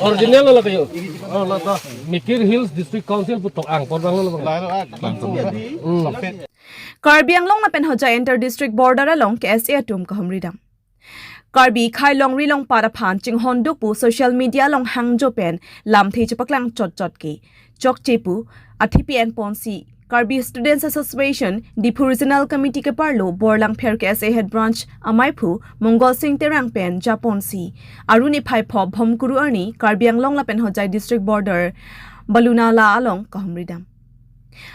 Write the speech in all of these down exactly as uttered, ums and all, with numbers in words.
Original lo kayo. Mikir Hills District Council putok ang, por bang lo bang. Hmm. Karbi Anglong lapen Hojai inter district border along K S A atum kahumri dam. Karbi akhei longri longpat aphan chinghonduk pu social media along hangjo pen lamthe chepaklang chot chot ke chokche pu athi pi-en ponsi Karbi Students Association Diphu Regional Committee keparlo Borlangpher K S A Head Branch amaiphu Mongol Sing Terang pen japonsi aruni phai pho Bhomkuru arni Karbi Anglong lapen Hojai district border Balunala along kahumri dam.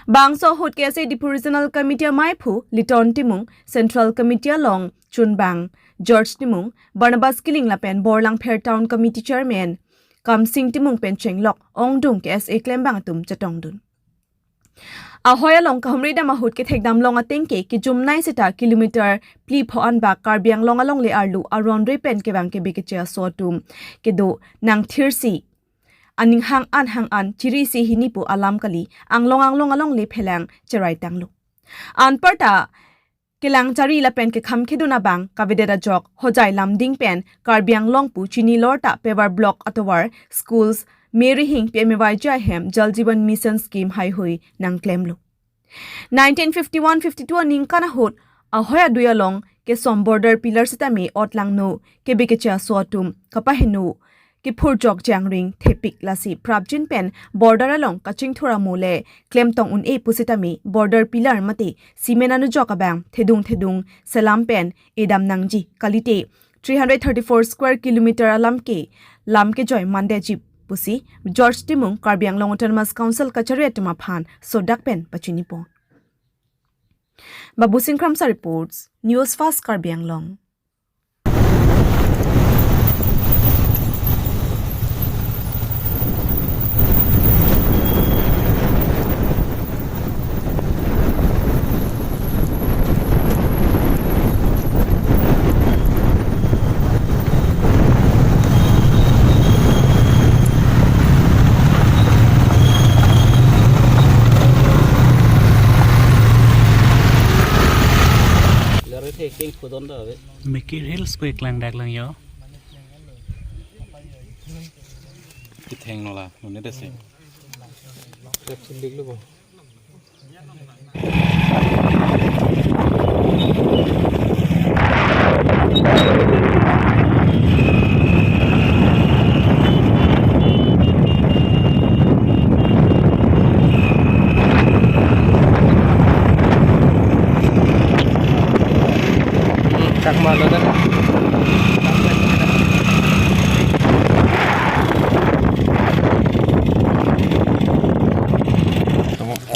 Bangso ahut K S A Diphu Regional Committee amaiphu Liton Timung, Central Committee along chunbang George Timung, Barnabas Killing lapen Borlangpher Town Committee Chairman Kamsing Timung pen chenglok ongdung K S A klembang atum chetongdun. Ahoi along kahumri dam ahut kethekdam long ateng ke kejumnei seta kilometer phli pho anbak Karbi Anglong alongle arlo aron re pen kevang kebe keche aso atum kedo nangthirsi aning hang an hang an chirisi hini pu alam kali, anglong anglong alongle phelang cherai tanglo. Anparta kelang chari lapen kekham kedun abang kavedet ajok Hojai Lumding pen Karbi Anglong pu chini lor ta pepper block atovar schools Mary Hing P M A Y G ahem Jal Jeevan Mission Scheme haihui nangklemlo. Nineteen fifty-one fifty-two aningkan ahut ahoi adui along kesom border pillar sitame otlangno kebe keche aso atum kapaheno kephurjok jangring thepik lasi prapjin pen border along kachingthur amo le klemtong un-e pusitame border pillar mate cement anujok abang thedung thedung selam pen edam nangji kalite three hundred thirty-four square kilometer alam ke lam kejoi mandetji pusi George Timung Karbi Anglong Autonomous Council kachari atum aphan sodak pen pachinipo. Babu Singh Kramsa reports, News Fast Karbi Anglong. Mikir Hills pu iklang dak lang yo. Kitheng nola, nune desi.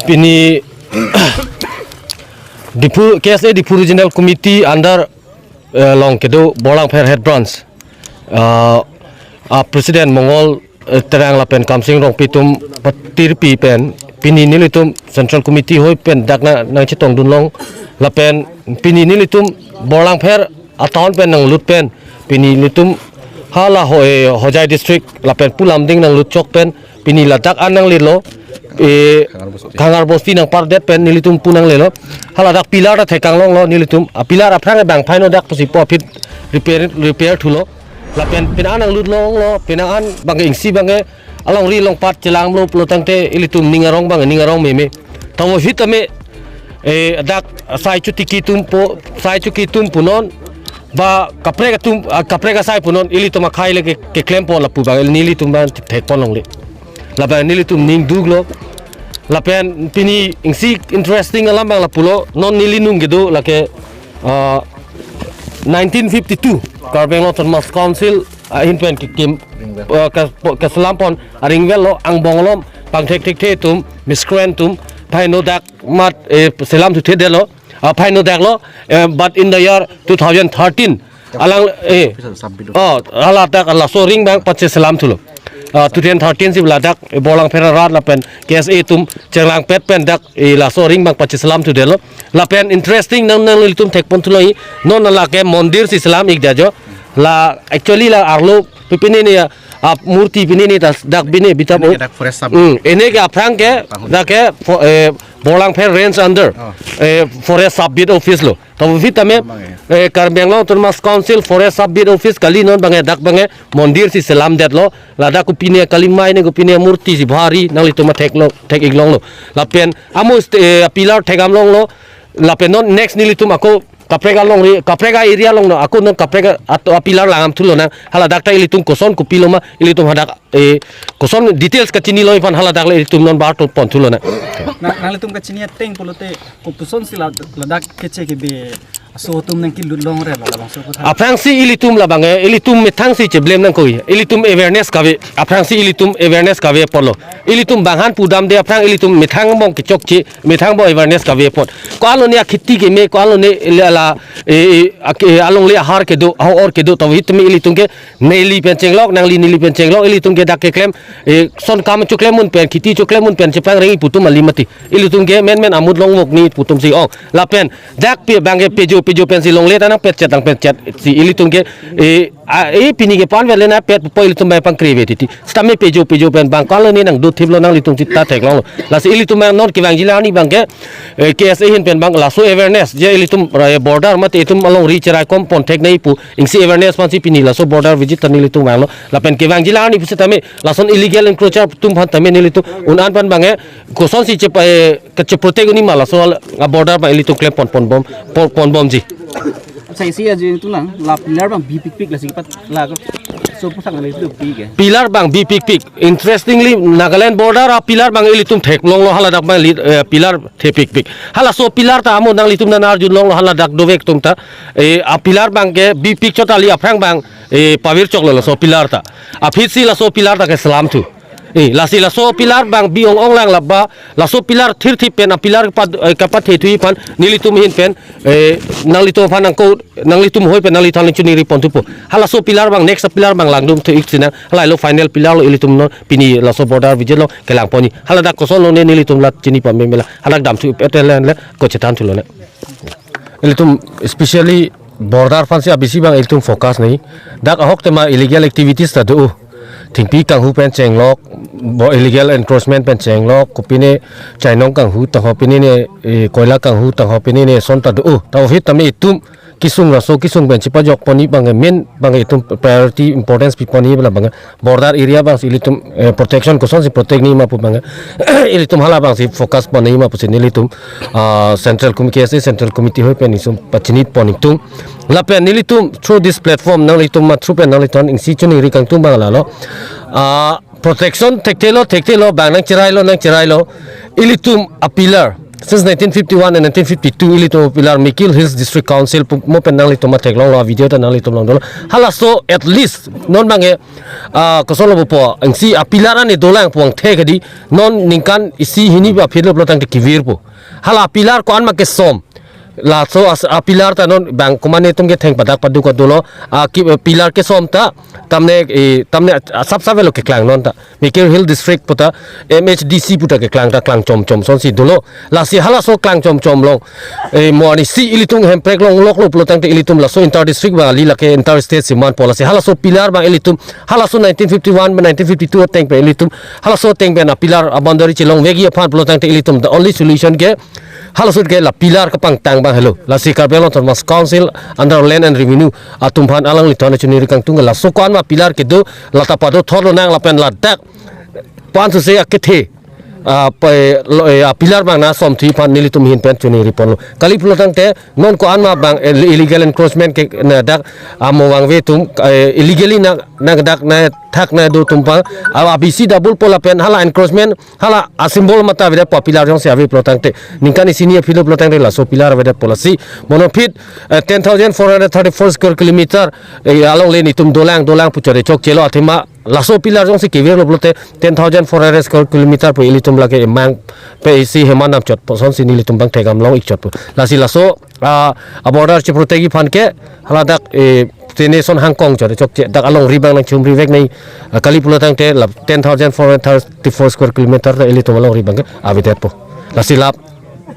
Pini Diphu, K S A Diphu Regional Committee under, eh, along kedo Borlangpher Head Branch, ah, ah, President Mongol, eh, Terang lapen Kamsing Rongpi atum patirpi pen pini nelitum Central Committee hoi pen dak na nangchetongdun long lapen pini nelitum Borlangpher atown pen nanglut pen pini nelitum hala ho, eh, Hojai district lapen pu Lumding nanglut chok pen pini ladak an nanglelo, eh, Khangar Bosti. Khangar Bosti nangpardet pen nelitum pu nanglelo. Haladak pillar ta thekang longlo nelitum. A pillar aphrang bang phaino dak pusi po aphi repair, repair thulo. Lapen pini an nanglut longlo, pini an bang ingsi bang alongri longpat chelanglo pulo tangte ilitum ning arong bang ning arong meme. Tamo hitame, eh, dak sai chotiki atum po, sai chotiki atum punon, ba kaprek atum, ah, kaprek asai punon, ilitum akhei le ke, keklem pon lapu bang, nelitum bang thek pon longle. Lapen nelitum ning duklo. Lapen pini ingsi interesting alam bang lapulo, non neli nung kedo lake, ah, nineteen fifty-two, Karbi Anglong Autonomous Council, ah, ahin pen kekim, ah, ke, keselam pon, aring vel lo, angbong alom, pangthek thekthe atum, miscreant atum, phaino dak mat, eh, selam thuthe detlo, ah, phaino daklo, eh, but in the year two thousand thirteen, alang, eh, oh, haladak laso aring bang pacheselam thulo. Ah, two thousand thirteen si ladak, eh, Borlangpher arat lapen K S A atum chenglangpet pen dak, eh, laso aring bang pacheselam thudetlo. Lapen interesting nang nanglitum thek pon thulo hi, non lake mondir si selam ik dajo. La actually la arlo pipini ni ya, Ap murti pini ne tas dak pini bita bo. Ini ke dak forest sub. Hmm, ini ke aphrang ke dak ke fo-, eh, Borlangpher range under, oh, eh, forest sub beat office lo. To fit tame, eh, Karbi Anglong Autonomous Council forest sub beat office kali, non bang ke dak bang ke mondir si selamdetlo. Ladak kopine kali mai ne, kopine murti si bhari nanglitum athek lo, thek-ik longlo. Lapen amo st-, eh, pillar thekdam longlo. Lapen non next nelitum ako kaprek alongri, kaprek a-area along no, ako non kaprek a-, ato a-pillar langdam thulo nang. Hala dak ta ilitum koson kopilo ma, ilitum hadak, eh, koson details kachinilo iphan hala dak le ilitum non bar to pon thulo nang. Na, nanglitum kachini ateng pulote kopuson si la, ladak keche kebe aso atum nangkelut longre lo labangso aphuthak. Aphrangsi ilitum labang, eh, ilitum methang si cheblem nangkok. Ilitum awareness kave. Aphrangsi ilitum awareness kave apotlo. Ilitum bang han pudamde aphrang ilitum methang angbong kechokche, methang angbong awareness kave apot. Ko-an lone akheti keme, ko-an lone le ala, eh, eh, ak-, eh, alongle ahar kedo, ahor kedo, to hit tame ilitum ke neli pen chenglok, nangli neli pen chenglok, ilitum ke dak keklem, eh, son kam choklem un pen, kheti choklem un pen cheplang rengji pu atum alim mati. Ilitum ke menmen amut longvok ni pu atum si ong. Lapen dak pe bang ke pejo, pejo pen si longle ta nangpetchet, nangpetchet si ilitum ke, eh, a, eh, pini ke pan vele nangpet po ilitum bang pangkri ve titi. Sitame pejo, pejo pen bang ko-an lone nangdothiplo, nanglitum sita theklonglo. Lasi ilitum bang non kevangji arni bang ke, eh, K S A ahin pen bang laso awareness je ilitum, eh, border mate itum alongri cherai kom pon thek nangji pu isi awareness aphansi pini laso border visit ta nelitum vanglo. Lapen kevangji arni pusitame lason illegal encroacher atum aphan tame nelitum un-an aphan bang ke kosonsi chep-, eh, kacheprotect unji ma laso a-border bang ilitum klem pon, ponbom, pon, ponbomji. Acha, isi aji tu nang, la pillar bang bipikpik lasi pat la ko. So pusak na itu pi ke. Pillar bang bipikpik. Interestingly, Nagaland border a-pillar bang ilitum theklonglo, hala dak bang li-, eh, pillar thepikpik. Halaso pillar ta amo nanglitum nang arjulonglo, hala dak dovek atum ta. Eh, a-pillar bang ke bipik chot kali, aphrang bang, eh, pavirchoklo laso pillar ta. Aphi si laso pillar ta keselam thu. Eh, lasi laso pillar bang bi-ong-ong lang laba, laso pillar thirthip pen a-pillar pat, eh, kapathe thuji aphan, nelitum ahin pen, eh, nanglitum aphan nangko, nanglitum hoi pen nangliphan chuningri pon thupo. Halaso pillar bang, next pillar bang langdun thu-ik sinang, hala lo final pillar lo ilitum non, pini laso border visit along kelang ponji. Hala dak koson lone nelitum la chini pame mela, hala dam thu pet le, le, ko chethan thulo ne. Ilitum especially border aphansi abisi bang ilitum focus nangji. Dak ahok tema illegal activities ta do. Thengpi kanghu pen chenglok, bo illegal encroachment pen chenglok, kopine chainong kanghu tangho, pine ne, eh, koila kanghu tangho, pine ne son ta do. Ta ofit tame itum kesung, laso kesung pen chepajok ponji bang main bang itum priority importance pi ponji bela bang border area bang si ilitum, eh, protection kosonsi protect nangji ma pu bang ilitum hala bang si focus pon nangji ma pusi nelitum, ah, Central Committee, K S A Central Committee hoi pen itum pachini pon ingtung. Lapen nelitum through this platform nanglitum ma through pen nanglitum isi chuningri kangtung bang lalo. Ah, protection thekthe lo, thekthe lo, bang nangcherai lo, nangcherai lo. Ilitum a-pillar since nineteen fifty-one and nineteen fifty-two, ilitum a-pillar Mikir Hills District Council pu mo pen nanglitum ma theklonglo, video ta nanglitum longdunlo. Halaso at least non bang ke, ah, koson lo po, isi a-pillar ani dolang puang the kadi, non ningkan isi hini ba phit lo pulo tangte kevirpo. Hala pillar ko-an ma kesom. Laso as-, a-pillar ta non bang komatne atum ke theng padak paduk adulo. A ki, eh, pillar kesom ta tamne, eh, tamne asap sap avelo keklang non ta. Mikir Hill District puta M H D C puta keklang ta klang chom chom sonsi dulo. Lasi halaso klang chom chom along, eh, mo ani si ilitum hemprek longlok lo pulo tangte ilitum laso inter district bang kali, lake inter state si manpo. Lasi halaso pillar bang ilitum halaso nineteen fifty-one bang nineteen fifty-two ateng pen ilitum halaso ateng pen a-pillar a-boundary chelongvekji aphan pulo tangte ilitum the only solution ke halaso ke la pillar kapangtang bang helo. Lasi Karbi Anglong Autonomous Council under Land and Revenue atum aphan alanglitum chuningri kangtung ke laso ko-an ma pillar kedo, lata pado thorlo nang lapen ladak pan suse akethe, ah, pe, lo, eh, a-pillar bang nangsom thuji aphan nelitum ahin pen chuningri ponlo. Kali pulo tangte non ko-an ma bang, eh, illegal encroachment ke na dak amo vangve atum, eh, illegally na, na dak na thak na do atum aphan, ah, abisi double po lapen hala encroachment, hala a-symbol mate avedet po, pillar jongsi ave pulo tangte. Ningkan isi hini aphi lo pulo tangte laso pillar avedet po, lasi mo non phit, eh, ten thousand four hundred thirty-four square kilometer, eh, alongle nelitum dolang dolang pu chore chokchelo, athema laso pillar jongsi kevirlo pulote ten thousand four hundred square kilometer pu ilitum lake emang pe isi heman nam chot po sonsi nelitum bang thekdam long-ik chot po. Lasi laso, ah, a-border cheprotect-ji aphan ke haladak, eh, tene son hangkong chore chokche dak alongri bang nangchumrivek nangji, ah, kali pulo tangte la ten thousand four hundred thirty-four square kilometer ta ilitum alongri bang ke avedet po. Lasi lap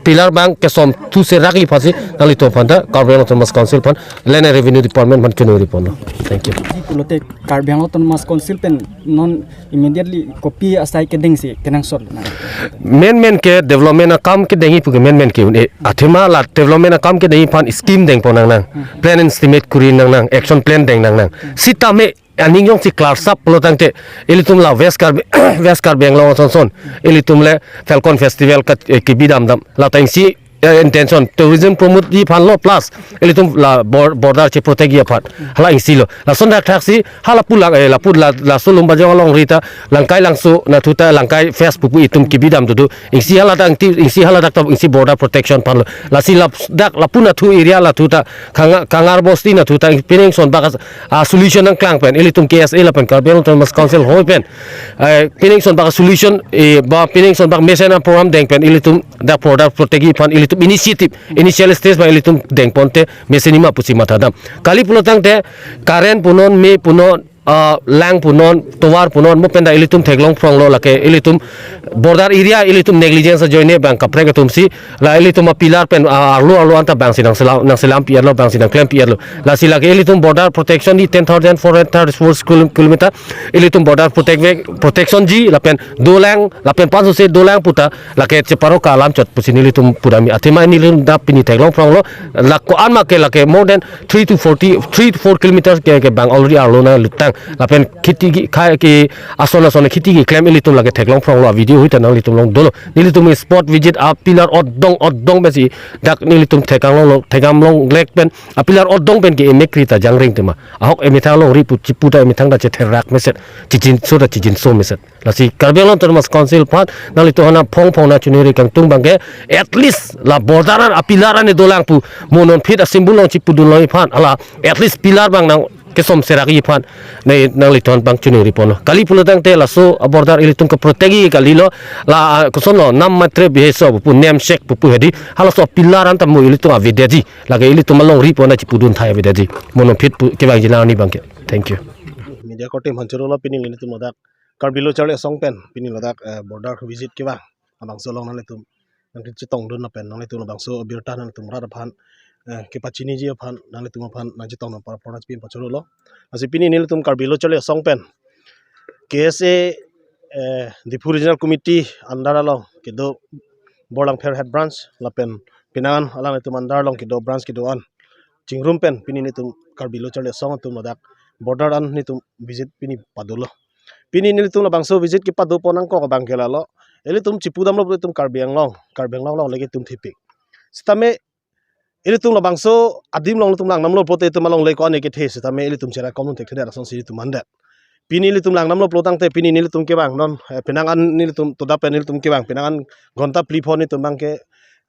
Pillar bang kesom thu serak-i aphansi nanglitum aphan ta Karbi Anglong Autonomous Council aphan Land and Revenue Department aphan choningri ponlo. Thank you. Pulote Karbi Anglong Autonomous Council pen non immediately kopi asai kedengsi kenangsot lo na? Menmen ke development akam kedengji pu ke menmen ke un-e. Athema la development akam kedengji aphan scheme dengpon nangnang. Plan estimate kuri nangnang, action plan deng nangnang. Sitame aning jongsi klarsap pulo tangte, ilitum la West Karbi, West Karbi Anglong asonson, ilitum le Falcon Festival ka, eh, kebi damdam. La ta isi, eh, intention, tourism promote ji aphanlo plus ilitum la bor-, border cheprotect ji aphan. Hala isi lo. Lason dak thaksi, hala pu la, eh, lapu la, laso Lumbajong alongri ta, Langkai Langso nathu ta, Langkai Fest pupu itum kebi dam dudu. Isi hala tangte, isi hala dak ta, isi border protection aphanlo. Lasi la dak lapu nathu area lathu ta, Kanga-, Kangar Bosti nathu ta, pining son bak a solution nangklang pen, ilitum K S A lapen Karbi Anglong Autonomous Council hoi pen, eh, pining son bak solution, eh, ba pining son bak mesen a program deng pen, ilitum dak border protect ji aphan, ilitum initiative, initial stage ba ilitum dengponte, mesen ima pusi matha dam. Kali pulo tangte, current punon, me punon, ah, lang punon, tovar punon, mo pen ta ilitum theklong phronglo lake, ilitum border area, ilitum negligence ajoine bang kaprek atumsi, la ilitum a pillar pen, ah, arlo arlo anta bangsi nangselam, nangselam pi-etlo, bangsi nangklem pi-etlo. Lasi lake ilitum border protection di ten thousand four hundred thirty-four square kilometer. Ilitum border protect ve, protection ji, lapen dolang, lapen pansose dolang puta, lake cheparo kalam chot pusi nelitum pudam-i. Athema nelitum dak pini theklong phronglo, la ko-an ma ke lake more than three to forty, three to four kilometers ke, ke bang already arlo nanglutang. Lapen kheti ki, khai ki, ason ason kheti keklem ilitum lake theklong phronglo, video hui ta nanglitum along dolo. Nelitum spot visit a pillar odong odong pensi dak nelitum thekang longlo, thekam longlek pen a pillar odong pen ke emekri ta jangring tema. Ahok emethang longri pu chipu ta emethang ta chetherak meset, chichinso ta chichinso meset. Lasi Karbi Anglong Autonomous Council aphan nanglitum aphan phongphong nangchoningri kangtung abangke, at least la border an a pillar an dolang pu mo non phit a symbol along chipudun longji aphan, hala at least pillar bang nang kesom serak ji aphan, ne nanglitum abang choningri ponlo. Kali pulo tangte laso a border ilitum ke protect ji kalilo, la, ah, kosonlo, nam maitre bihe so pupu, nemsek pupu hedi, halaso pillar anta mo ilitum avedetji, lake ilitum alongri pon ta chipudun thai avedetji. Mo non phit pu kevangji lang arni abangke. Thank you. Media korte aphan chorolo, pini nelitum ladak Karbi Lo Charli Asong pen pini ladak, eh, border visit kevang abangso along nanglitum nangkechetongdun lapen nanglitum labangso abirta nanglitum rat aphan, eh, kepachiniji aphan nanglitum aphan nangchetong nang para pona chipin pachorolo. Lasi pini nelitum Karbi Lo Charli Asong pen K S A, eh, Diphu Regional Committee under along kedo Borlangpher Head Branch lapen penang an alanglitum under along kedo branch kedo-an chingrum pen pini nelitum Karbi Lo Charli Asong atum ladak border an nelitum visit pini padolo. Pini nelitum labangso visit kepado pon nangkok abangke lalo, ilitum chipudamlo ilitum Karbi Anglong, Karbi Anglong alongle itum thepik. Sitame ilitum labangso adim along ilitum langdamlo pulote itum alongle ko-an kethe sitame ilitum cherai kom thekthe det asonsi ilitum mandet. Pini ilitum langdamlo pulo tangte pini nelitum kevang non, eh, penang an nelitum toda pen nelitum kevang, penang an ghonta phli pho nelitum abangke,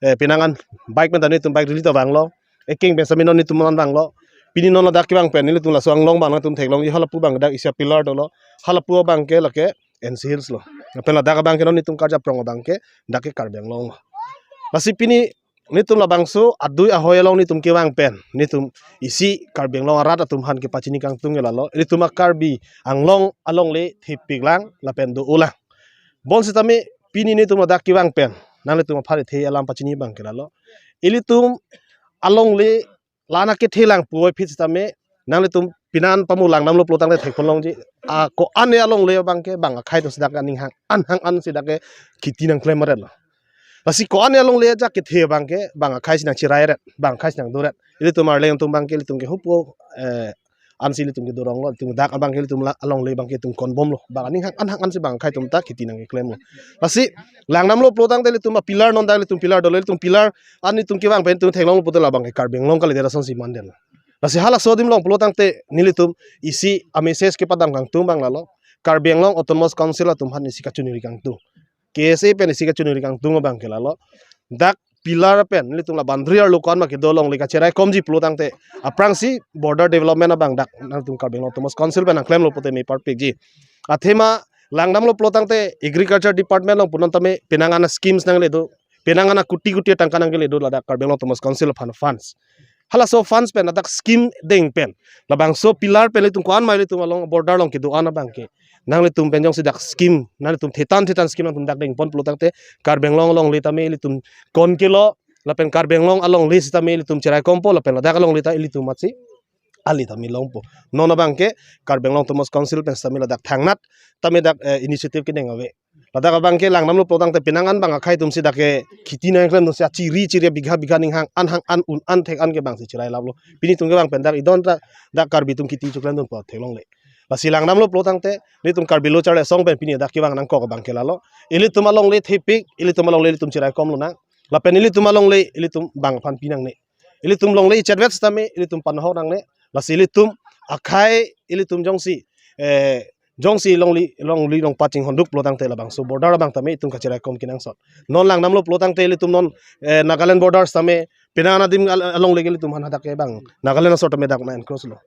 eh, penang an bike pen ta nelitum bike rally ta vanglo. Ekeng pen sitame non nelitum non vanglo. Pini non ladak kevang pen nelitum laso anglong abang nangtum theklongji, halapu abang dak isi a pillar dolo. Halapu abangke lake N C Hills lo. Lapen ladak abangke non nelitum karjap rong abangke dak ke Karbi Anglong lo. Lasi pini nelitum labangso adui ahoi along nelitum kevang pen nelitum isi Karbi Anglong arat atum aphan kepachini kangtung ke lalo, nelitum a Karbi Anglong alongle thepik lang lapen do-o lang. Bonsitame pini nelitum ladak kevang pen nanglitum aphan ithe alam pachini abangke lalo, ilitum alongle la-an akethe lang puvoiphit sitame nanglitum penang an pamu langdamlo pulo tangte thekpon longji. A ko-an alongle abangke bang akhai atum si dak aning hang an hang an si dak ke kheti nangklem maret lo. Lasi ko-an alongle ajak kethe abangke bang akhai si nangcherai ret, bang akhai si nangdo ret. Ilitum arleng atum abangke ilitum ke hupo, eh, ansi ilitum kedo ronglo, ilitum dak abangke ilitum la alongle abangke itum konbomlo. Bang aning hang an hang an si bang akhai atum ta kheti nangkeklemlo. Lasi langdamlo pulo tangte ilitum a pillar non dak ilitum pillar dolo, ilitum pillar an ilitum kevang pen itum theklonglo pulote labangke Karbi Anglong kalidet asonsi mandet. Lasi halaso adim along pulo tangte nelitum isi a message kepadam kangtung abang lalo, Karbi Anglong Autonomous Council atum aphan isi kachoningri kangtung, K S A pen isi kachoningri kangtung abangke lalo, dak pillar pen nelitum la boundary arlo ko-an ma kedo alongle kacherai komji pulo tangte aphrangsi border development abang dak nangtum Karbi Anglong Autonomous Council pen nangklemlo pulote me parpikji. Athema langdamlo pulo tangte Agriculture Department along punon tame penang an a schemes nangle do, penang an a kuti kuti tangka nangle do ladak Karbi Anglong Autonomous Council aphan funds. Halaso funds pen ladak scheme deng pen, labangso pillar pen ilitum ko-an ma ilitum along border along kedo-an abangke, nanglitum pen jongsi dak scheme, nanglitum thetan thetan scheme nangtum dak dengpon pulo tangte, Karbi Anglong alongle tame ilitum kon kelo, lapen Karbi Anglong alongle sitame ilitum cheraikompo, lapen ladak alongle ta ilitum amatsi ali tame longpo. Non abangke Karbi Anglong Autonomous Council pen sitame ladak thangnat tame dak, eh, initiative kedeng ave. Ladak abangke langdamlo pulo tangte penang an bang akhei atumsi dak ke kheti nangklemdunsi achiri chiri bigha bigha ning hang an hang an un an thek an ke bangsi cherai laplo. Pini atum ke bang pen dak idon ta dak Karbi atum kheti choklemdunpo theklongle. Lasi langdamlo pulo tangte, nelitum Karbi Lo Charli Asong pen pini dak kevang nangkok abangke lalo. Ilitum alongle thepik, ilitum alongle ilitum cheraikom lonang. Lapen ilitum alongle ilitum bang aphan pi nangne. Ilitum longle ichetvet sitame ilitum panhok nangne. Lasi ilitum akhei ilitum jongsi, eh, jongsi longle longle longpa chinghonduk pulo tangte labangso border abang tame itum kacheraikom kenangsot. Non langdamlo pulo tangte ilitum non, eh, Nagaland border sitame penang an adim al- alongle ke ilitum aphan hadak ke bang Nagaland asor tame dak na-encroach lo.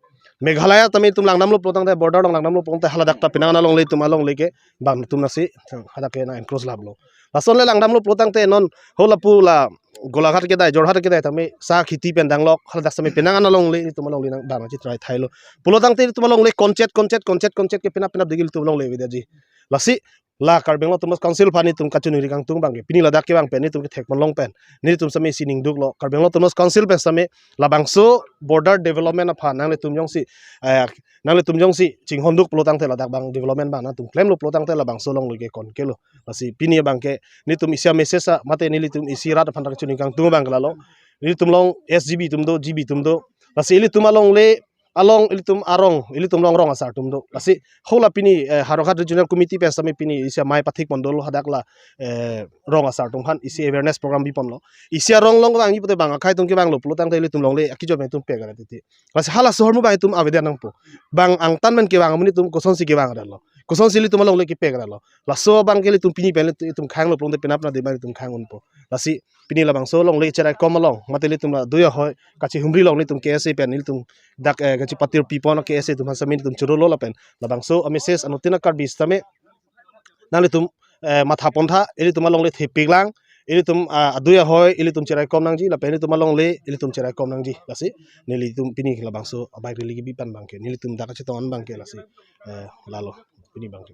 Meghalaya tame itum langdamlo pulo tangte, border along langdamlo pulo tangte haladak ta penang an alongle itum alongle ke bang itum nasi hadak ke na-encroach laplo. Lason le langdamlo pulo tangte non halapu la Golaghat kedai, Jorhat kedai tame sa kheti pen danglok, haladak sitame penang an alongle itum alongle nang bang chitrai thailo. Pulo tangte itum alongle konchet konchet konchet konchet ke penap penap degil itum alongle avedet ji. Lasi la Karbi Anglong Autonomous Council aphan itum kachiningri kangtung abangke, pini ladak kevang pen itum kethekpon long pen, nelitum sitame isi ningduklo, Karbi Anglong Autonomous Council pen sitame labangso border development aphan nanglitum jongsi, eh, nanglitum jongsi chinghonduk pulo tangte ladak bang development bang nangtum klemlo pulo tangte labangso alongle ke kon kelo. Lasi pini abangke nelitum isi a-message a mate nelitum isi rat aphan ta kachiningri kangtung abangke lalo. Nelitum along S G B atum do, G B atum do. Lasi ilitum alongle along ilitum arong, ilitum along rong asar atum do. Lasi hala pini, eh, Howraghat Regional Committee pen sitame pini isi amei pathikpon dolo hadak la, eh, rong asar atum aphan isi awareness program biponlo. Isi arong along vangji pute bang akhei atum kevanglo pulo tangte ilitum alongle akejoi atum pek ra titi. Lasi halaso ahormu bang itum avedet nangpo. Bang angtan pen kevang amonit atum kosonsi kevang ra lo, kosonsi ilitum alongle kepek ra lo. Laso abangke ilitum pini pen ilitum khanglo pulo tangte penap penap dei bang itum khang unpo. Lasi pini labangso alongle cheraikom along mate ilitum la dui ahoi kachihumri along ilitum K S A pen ilitum dak, eh, kachipatir pipon K S A atum aphan sitame ilitum chorolo lapen labangso a-message anuttin a-Karbi sitame nanglitum, eh, mathapontha, ilitum alongle thepik lang, ilitum, ah, adui ahoi ilitum cheraikom nangji lapen ilitum alongle ilitum cheraikom nangji. Lasi nelitum pini labangso a-bike rally kebi pen abangke nelitum dak kachetong an abangke lasi, eh, lalo pini abangke.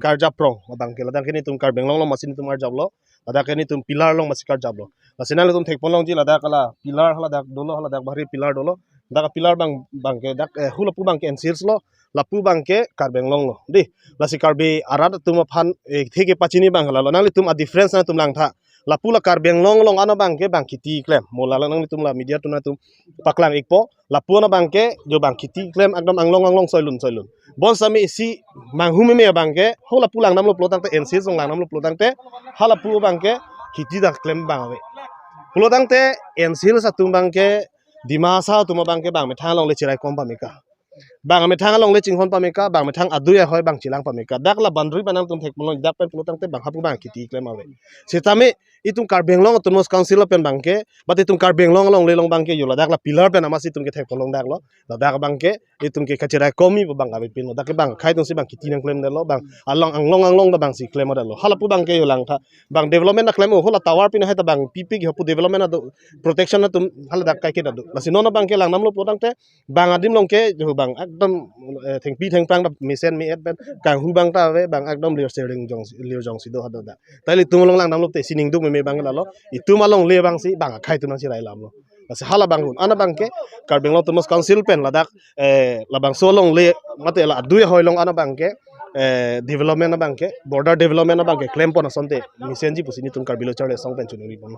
Karjap rong abangke ladak ke nelitum Karbi Anglong along amatsi nelitum arjaplo, ladak ke nelitum pillar along amatsi karjaplo. Lasi nanglitum thekpon longji ladak la pillar haladak dolo, haladak bahri pillar dolo. Dak pillar bang abangke dak, eh, halapu abangke N C Hills lo, lapu abangke Karbi Anglong lo. Dei, lasi Karbi arat atum aphan, eh, theke pachini abang lalo. Nanglitum a-difference nangtum langtha. Lapu la Karbi Anglong along an abangke bang kheti klem. Mo lalo nanglitum la media atum nangtum paklang ikpo. Lapu an abangke jo bang kheti klem ekdom anglong anglong soilun soilun. Bonsitame isi manghu meme abangke halapu langdamlo pulo tangte N C Hills along langdamlo pulo tangte halapu abangke kheti dak klem bang ave. Pulo tangte N C Hills atum abangke Dimasa atum abangke bang methang alongle cheraikom pame ka, bang methang alongle chinghon pame ka, bang methang adui ahoi bang chelang pame ka. Dak la boundary pen nangtum thekpon long, dak pen pulo tangte bang hapu bang kheti klem ave. Sitame itum Karbi Anglong Autonomous Council pen abangke, bat itum Karbi Anglong alongle along abangke jo ladak la pillar pen amatsi itum kethekpon long dak lo. Ladak abangke itum ke kacheraikom pu bang avepinlo. Dak ke bang akhei atumsi bang kheti nangklemdetlo, bang along anglong anglong ta bangsi klemdetlo. Halapu abangke jo langtha. Bang development ta klem o, hala tower pin hai ta bang pipik hapu development ado, protection atum haladak kaike ta do. Lasi non abangke langdamlo pulo tangte bang adim along ke jo bang ekdom, eh, thengpi thengphrang ta mesen me-et pen kanghu abang ta ave, bang ekdom lir sering jong lir jongsi do hadak dak. Ta ilitum along langdamlo te isi ningduk meme abang lalo. Itum alongle abangsi bang akhei atum nangcherai laplo. Lasi hala bang un an abangke Karbi Anglong Autonomous Council pen ladak, eh, labangso alongle mate la adui ahoi along an abangke, eh, development abangke, border development abangke klempon asonte mesenji pusi nelitum Karbi Lo Charli Asong pen choningri ponlo.